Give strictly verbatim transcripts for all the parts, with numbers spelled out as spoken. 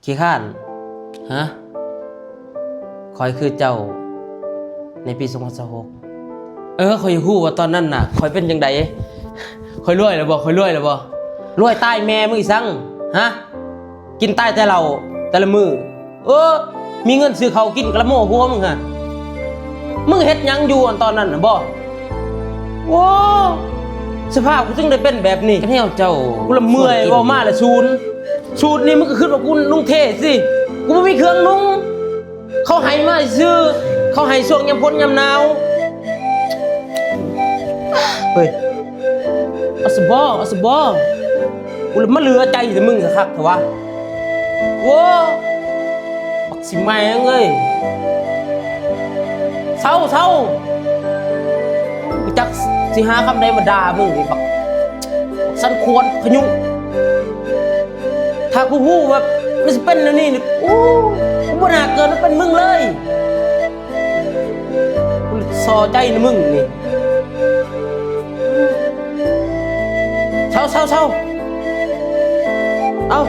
ขี้ข้าน ฮะ ข้อยคือเจ้า ในปีสองพันยี่สิบหก เออ ข้อยอยากฮู้ว่าตอนนั้นน่ะ ข้อยเป็นจั่งใด ข้อยรวยแล้วบ่ ข้อยรวยแล้วบ่ รวยตายแม่มึงอีสัง ฮะ กินตายแต่เหล้า แต่ละมื้อ เออ มีเงินซื้อข้าวกินกะละโมหัวมึงฮะ มึงเฮ็ดหยังอยู่อันตอนนั้นน่ะบ่ โอ้ สภาพกูจึงได้เป็นแบบนี้ ก็แนวเจ้า กูละเมื่อย เว้ามาละสูน สูตรนี่มึงก็คิดว่ากูนุ่งเท่สิ กูบ่มีเครื่องนุ่ง เขาให้มาซื่อ เขาให้ช่วงยามฝนยามหนาว เฮ้ย เอาซะบ่ เอาซะบ่ กูละมาเหลือใจแต่มึงคักๆแท้วะ โว้ บักสิแม่งเอ้ย เซา เซา กูจักสิหาคำใดมาด่ามึงนี่บัก บักสันขวานพายุ ถ้ากูฮู้ว่ามันสิเป็นแนวนี้นี่ โอ้ กูบ่น่าเกิดมาเป็นมึงเลย กูส่อใจนะมึงนี่ เซา เซา เซา เอ้า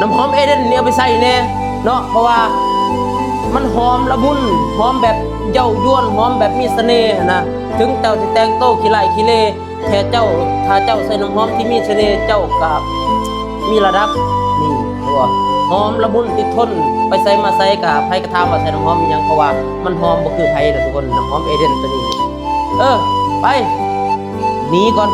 น้ำหอมเอเดนนี่เอาไปใส่แน่เนาะ เพราะว่ามันหอมละมุน หอมแบบเย้ายวน หอมแบบมีเสน่ห์หั้นนะ ถึงเจ้าสิแต่งโตขี้ร้ายขี้เล แท้เจ้า ถ้าเจ้าใส่น้ำหอมที่มีเสน่ห์ เจ้าก็มีระดับ นี่ ตัวหอมละมุนติดทน ไปไสมาไสก็ไผก็ถามว่าใส่น้ำหอมอิหยัง เพราะว่ามันหอมบ่คือไผนะทุกคน น้ำหอมเอเดนตัวนี้ เออ ไป หนีก่อน